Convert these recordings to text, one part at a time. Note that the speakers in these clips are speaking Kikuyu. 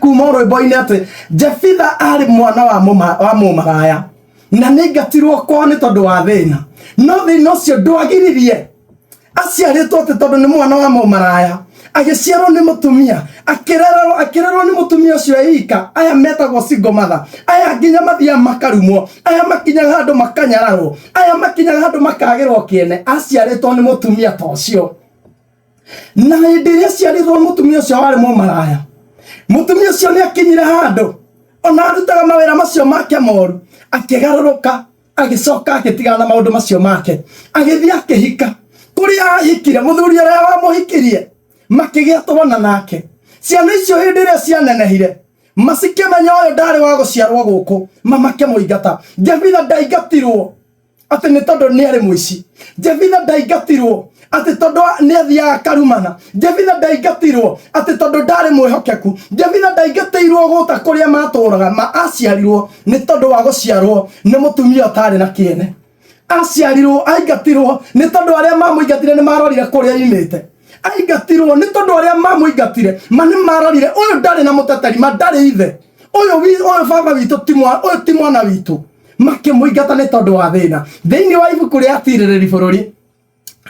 Kuma rwĩmbo-inĩ atĩ Jefitha arĩ mwana wa wa mũmaraya na nĩ aingatirwo kwao nĩ tondũ wa thĩna, no thĩna ũcio ndwagiririe aciarĩtwo atĩ tondũ nĩ mwana wa mũmaraya, agĩciarwo nĩ mũtumia, akĩrerwo nĩ mũtumia ũcio eika. Aya metagwo single mother, aya nginya mathiaga makarumwo, aya makinyaga handũ makanyararwo, aya makinyaga handũ makagĩrwo kĩene. Aciarĩtwo nĩ mũtumia ta ũcio, na hĩndĩ ĩrĩa aciarĩtwo mũtumia ũcio warĩ mũmaraya, mũtumia ũcio nĩ akinyire handũ ona arutaga mawĩra macio make moru, akĩgarũrũka, agĩcoka agĩtigana na maũndũ macio make, agĩthiĩ akĩhika. Kũrĩa ahikire, mũthuri ũrĩa wamũhikirie makĩgĩa twana nake. Ciana icio hĩndĩ ĩrĩa cianenehire, macikĩmenya ũyũ ndarĩ wa gũciarwo gũkũ, mamakĩmũingata. Jefitha ndaingatirwo atĩ nĩ tondũ nĩ arĩ mũici. Jefitha ndaingatirwo atĩ tondũ nĩ athiaga akarumana. Jefitha ndaingatirwo atĩ tondũ ndarĩ mwĩhokeku. Jefitha ndaingatĩirwo gũta kũrĩa matũraga ma aciarirwo nĩ tondũ wa gũciarwo nĩ mũtumia ũtarĩ na kĩene. Aciarirwo, aingatirwo nĩ tondũ arĩa mamũingatire nĩ marorire kũrĩa imĩte. Aingatirwo nĩ tondũ arĩa mamũingatire ma nĩ marorire ũyũ ndarĩ na mũteteri, ma ndarĩ ithe ũyũ, ũyũ baba witũ ti ũyũ ti mwana witũ. Makĩmũingata nĩ tondũ wa thĩna. Thĩinĩ wa ibuku rĩa Atirĩrĩri Bũrũri,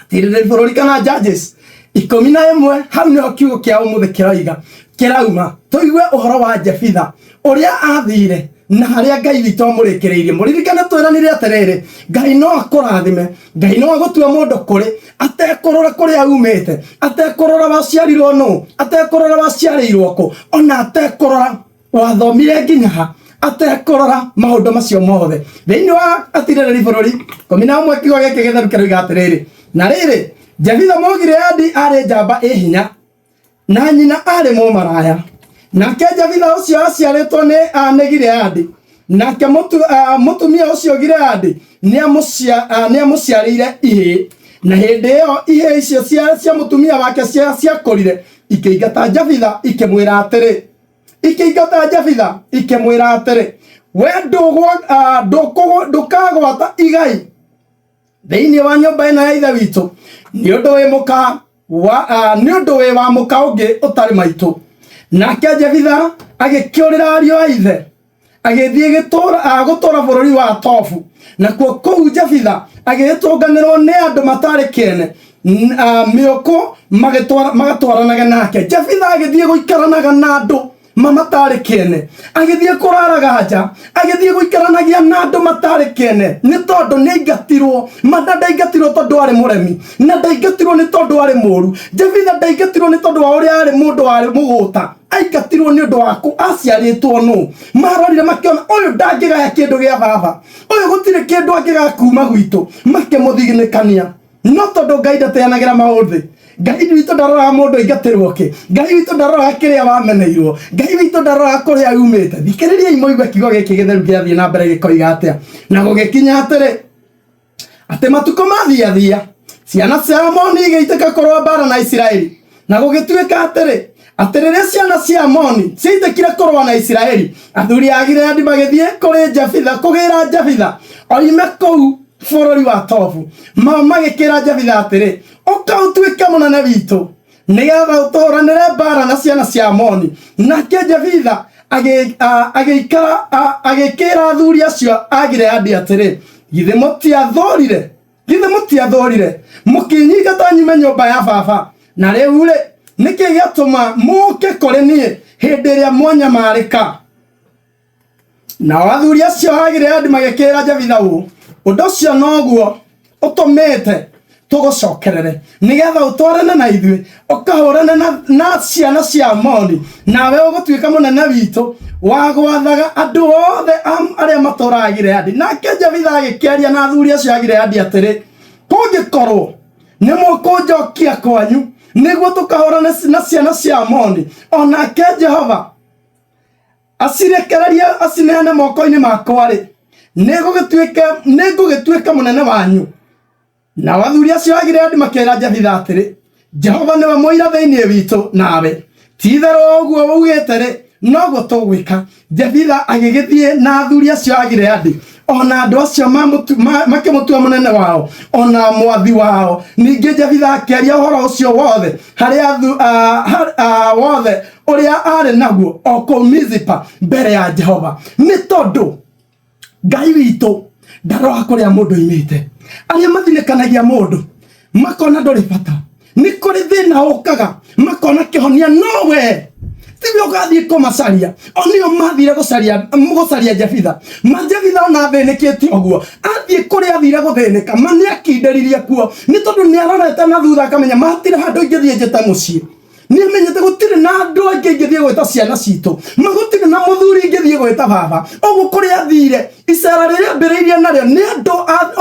Atirĩrĩri Bũrũri kana Judges 11, hau nĩho kiugo kĩa ũmũthĩ kĩroiga kĩrauma. Tũigue ũhoro wa Jefitha ũrĩa athire na harĩa Ngai witũ amũrĩkĩrĩirie. Mũririkane twĩranire atĩrĩrĩ, Ngai no akũrathime, Ngai no agũtue mũndũ kũrĩ atekũrora kũrĩa umĩte, atekũrora waciarirwo nũ, atekũrora waciarĩirwo kũ, ona atekũrora wathomire nginya ha, atekũrora maũndũ macio mothe. Thĩinĩ wa Atirĩrĩri Bũrũri 11, kiugo gĩkĩ gĩtheru kĩroiga atĩrĩrĩ, na rĩrĩ, Jefitha Mũgileadi arĩ njamba ĩ hinya, na nyina arĩ mũmaraya. Nake Jefitha ũcio aciarĩtwo nĩ nĩ Gileadi, nake mũtumia ũcio Gileadi nĩamũciarĩire ihĩĩ. Na hĩndĩ ĩyo ihĩĩ icio cia mũtumia wake ciakũrire, ikĩingata Jefitha ikĩmwĩra atĩrĩ, ikĩingata Jefitha ikĩmwĩra atĩrĩ, we ndũkagwata igai thĩinĩ wa nyũmba ĩno ya ithe witũ, nĩ ũndũ wĩ mũka wa nĩ ũndũ wĩ wa mũka ũngĩ ũtarĩ maitũ. Nake Jefitha agĩkĩũrĩra ariũ a ithe, agĩthiĩ gũtũũra bũrũri wa Tobu. Nakuo kũu Jefitha agĩgĩtũnganĩrwo nĩ andũ matarĩ kĩene, mĩũkũ magatwaranage nake. Jefitha agĩthiĩ gũikaranaga na andũ matarĩ kĩene, agĩthiĩ kũraraga nja, agĩthiĩ gũikaranagia na andũ matarĩ kĩene, nĩ tondũ nĩ aingatirwo. Mana ndaingatirwo tondũ arĩ mũremi, na ndaingatirwo nĩ tondũ arĩ mũru. Jefitha ndaingatirwo nĩ tondũ wa ũrĩa arĩ mũndũ warĩ mũgũta, aingatirwo nĩ ũndũ wa kũ aciarĩtwo nũ. Marorire makĩona ũyũ ndangĩgaya kĩndũ gĩa baba, ũyũ gũtirĩ kĩndũ angĩgaya kuma gwitũ, makĩmũthinĩkania. No tondũ Ngai ndateanagĩra maũthĩ, Ngai witũ ndaroraga mũndũ aingatĩrwo kĩ, Ngai witũ ndaroraga kĩrĩa wameneirwo, Ngai witũ ndaroraga kũrĩa umĩte. Thikĩrĩriai mũigue kiugo gĩkĩ gĩtheru gĩathiĩ na mbere gĩkoiga atĩa. Na gũgĩkinya atĩrĩ, atĩ matukũ mathiathia, ciana cia Amoni igĩitĩka kũrũa mbara na Isiraeli. Na gũgĩtuĩka atĩrĩ, atĩ rĩrĩa ciana cia Amoni ciaitĩkire kũrũa na Isiraeli, athuri a Gileadi magĩthiĩ kũrĩ Jefitha kũgĩra Jefitha oime kũu bũrũri wa Tobu. Mao magĩkĩra Jefitha atĩrĩ, ũka ũtuĩke mũnene witũ, nĩgetha ũtũhũranĩre mbara na ciana cia Amoni. Nake Jefitha agĩkĩra athuri acio a Gileadi atĩrĩ, githĩ mũtiathũrire githĩ mũtiathũrire mũkĩnyingata nyume nyũmba ya baba? Na rĩu-rĩ, nĩkĩ gĩatũma mũũke kũrĩ niĩ hĩndĩ ĩrĩa mwanyamarĩka? Nao athuri acio a Gileadi magĩkĩra Jefitha ũũ, ũndũ ũcio noguo ũtũmĩte tũgũcokerere, nĩgetha ũtwarane na ithuĩ ũkahũrane na ciana cia Amoni, nawe ũgũtuĩka mũnene witũ wa gwathaga andũ othe arĩa matũũraga Gileadi. Nake Jefitha agĩkĩaria na athuri acio a Gileadi atĩrĩ, kũngĩkorwo nĩ mũkũnjokia kwanyu nĩguo tũkahũrane na ciana cia Amoni, o nake Jehova acirekererie acineane moko-inĩ makwa-rĩ, nĩngũgĩtuĩka mũnene wanyu. Nao athuri acio a Gileadi makĩra Jefitha atĩrĩ, Jehova nĩwe mũira thĩinĩ witũ nawe, ti-itherũ o ũguo ugĩte-rĩ, noguo tũgwĩka. Jefitha agĩgĩthiĩ na athuri acio a Gileadi. Ona andũ acio makĩmũtua mũnene wao ona mwathi wao. Ningĩ Jefitha akĩaria ũhoro ũcio wothe harĩ wothe ũrĩa arĩ naguo o kũu Mizipa mbere ya Jehova. Nĩ tondũ Ngai witũ ndaroga kũrĩa mũndũ oimĩte. Arĩa mathinĩkanagia mũndũ makona ndũrĩ bata, nĩ kũrĩ thĩna ũkaga makona kĩhonia nowe tiwe ũgathiĩ kũmacaria. O nĩo mathire gũcaria Jefitha. Ma Jefitha ona athĩnĩkĩte ũguo athiĩ kũrĩa athire gũthĩnĩka, ma nĩ akindĩririe kuo, nĩ tondũ nĩ arorete na thutha akamenya ma hatirĩ handũ ingĩthiĩ njĩte mũciĩ. Nĩ amenyete gũtirĩ na andũ angĩ ingĩthiĩ gwĩta ciana citũ, ma gũtirĩ na mũthuri ingĩthiĩ gwĩta baba. Ũguo kũrĩa athire, icera rĩrĩa ambĩrĩirie narĩo nĩ andũ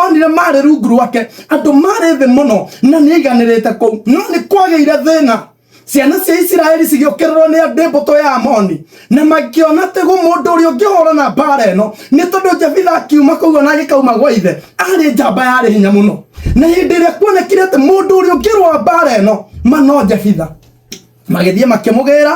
onire marĩ rungu rwake, andũ marĩ thĩ mũno, na nĩ aiganĩrĩte kũu. No nĩ kwagĩire thĩna, ciana cia Isiraeli cigĩũkĩrĩrwo nĩ andũ mbũtũ ya Amoni, na makĩona atĩ gũ mũndũ ũrĩa ũngĩhũrana mbara ĩno, nĩ tondũ Jefitha akiuma kũu ona agĩkauma gwa ithe arĩ njamba yarĩ hinya mũno. Na hĩndĩ ĩrĩa kuonekire atĩ mũndũ ũrĩa ũngĩrũa mbara ĩno ma no Jefitha, magĩthiĩ makĩmũgĩra,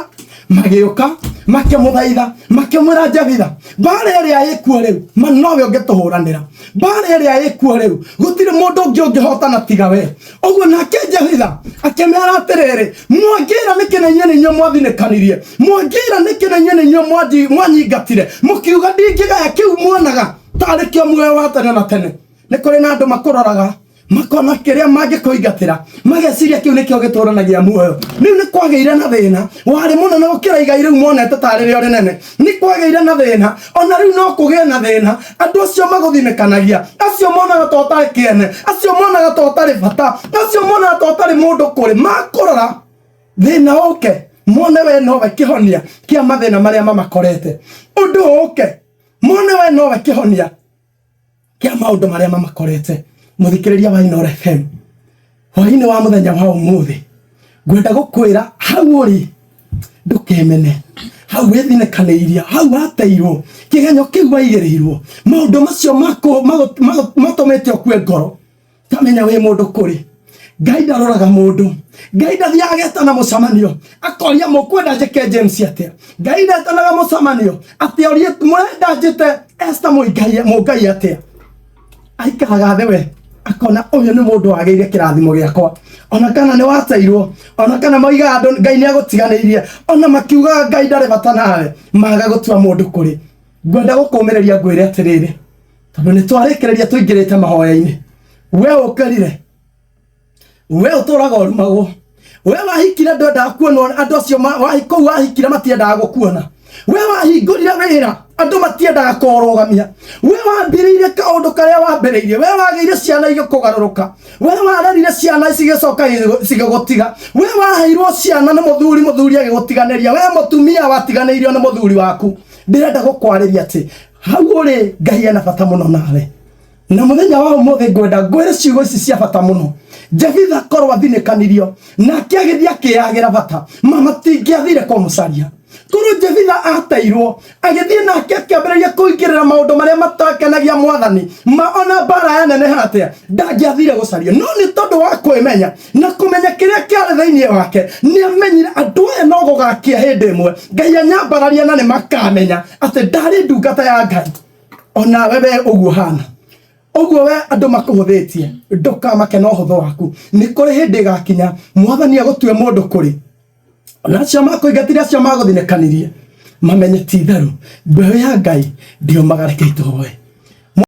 magĩũka makĩmũthaitha, makĩmwĩra, Jefitha, mbara ĩrĩa ĩkuo rĩu ma nowe ũngĩtũhũranĩra, mbara ĩrĩa ĩkuo rĩu gũtirĩ mũndũ ũngĩ ũngĩhotana tiga we. Ũguo nake Jefitha akĩmera atĩrĩrĩ, mwangĩra nĩkĩ na inyuĩ nĩ inyuĩ mwathinĩkanirie? Mwangĩra nĩkĩ na inyuĩ nĩ inyuĩ mwanyingatire mũkiuga ndingĩgaya kĩu muonaga tarĩ kĩo muoyo wa tene na tene? Nĩ kũrĩ na andũ makũroraga makona kĩrĩa mangĩkũingatĩra, mageciria kĩu nĩkĩo gĩtũranagia muoyo. Rĩu nĩ kwagĩire na thĩna warĩ mũnene gũkĩra igai rĩu monete tarĩ rĩo rĩnene. Nĩ kwagĩire na thĩna, ona rĩu no kũgĩe na thĩna. Andũ acio magũthinĩkanagia, acio monaga ta ũtarĩ kĩene, acio monaga ta ũtarĩ bata, acio monaga ta ũtarĩ mũndũ kũrĩ, makũrora thĩna ũke mone we nowe kĩhonia kĩa mathĩna marĩa mamakorete. Ũndũ ũke mone we nowe kĩhonia kĩa maũndũ marĩa mamakorete. Mũthikĩrĩria wa Inooro FM, hwainĩ wa mũthenya wa ũmũthĩ ngwenda gũkwĩra hau ũrĩ ndũkemene, hau wĩthinĩkanĩirie, hau wateirwo kĩgenyo kĩu waigĩrĩirwo, maũndũ macio matũmĩte ũkue ngoro, tamenya wĩ mũndũ kũrĩ Ngai. Ndaroraga mũndũ. Ngai ndathiaga agetana mũcemanio akoria, mũkwenda njĩke James atĩa? Ngai ndetanaga mũcemanio atĩ orie, mũrenda njĩte Esther Mũigai Mũngai atĩa? Aikaraga thĩ we akona ũyũ nĩ mũndũ wagĩire kĩrathimo gĩakwa. Ona kana nĩ wateirwo, ona kana moigaga andũ Ngai nĩ agũtiganĩirie, ona makiugaga Ngai ndarĩ bata nawe, maga gũtua mũndũ kũrĩ. Ngwenda gũkũmĩrĩria ngwĩre atĩrĩrĩ, tondũ nĩ twarĩkĩrĩria tũingĩrĩte mahoya-inĩ, we ũkĩrire, we ũtũraga ũrumagwo, we wahikire ndwendaga kuonwo, andũ acio kũu wahikire matiendaga gũkuona, we wahingũrire wĩra andũ matiendaga kũrũgamia, we wambĩrĩirie kaũndũ karĩa wambĩrĩirie, we wagĩire ciana igĩkũgarũrũka, we warerire ciana cigĩcoka cigĩgũtiga, we waheirwo ciana nĩ mũthuri, mũthuri agĩgũtiganĩria, we mũtumia watiganĩirio nĩ mũthuri waku, ndĩrenda gũkwarĩria atĩ hau ũrĩ Ngai ena bata mũno nawe. Na mũthenya wa ũmũthĩ ngwenda ngwĩre ciugo ici cia bata mũno. Jefitha korwo athinĩkanirio nake agĩthiĩ akĩyagĩra bata, ma matingĩathire kũmũcaria. Korwo Jefitha ateirwo agĩthiĩ nake akĩambĩrĩria kũingĩrĩra maũndũ marĩa matakenagia mwathani, ma ona mbara yaneneha atĩa ndangĩathire gũcario. No nĩ tondũ wa kwĩmenya na kũmenya kĩrĩa kĩarĩ thĩinĩ wake, nĩ amenyire andũ aya no gũgakia hĩndĩ ĩmwe Ngai anyambararia na nĩ makamenya atĩ ndarĩ ndungata ya Ngai. Onawe we ũguo hana ũguo, we andũ makũhũthĩtie, ndũkamake na ũhũthũ waku. Nĩ kũrĩ hĩndĩ ĩgakinya mwathani agũtue mũndũ kũrĩ, ona acio makũingatire, acio magũthinĩkanirie, mamenye ti itherũ mbeũ ya Ngai ndĩomaga. Reke itũhoe.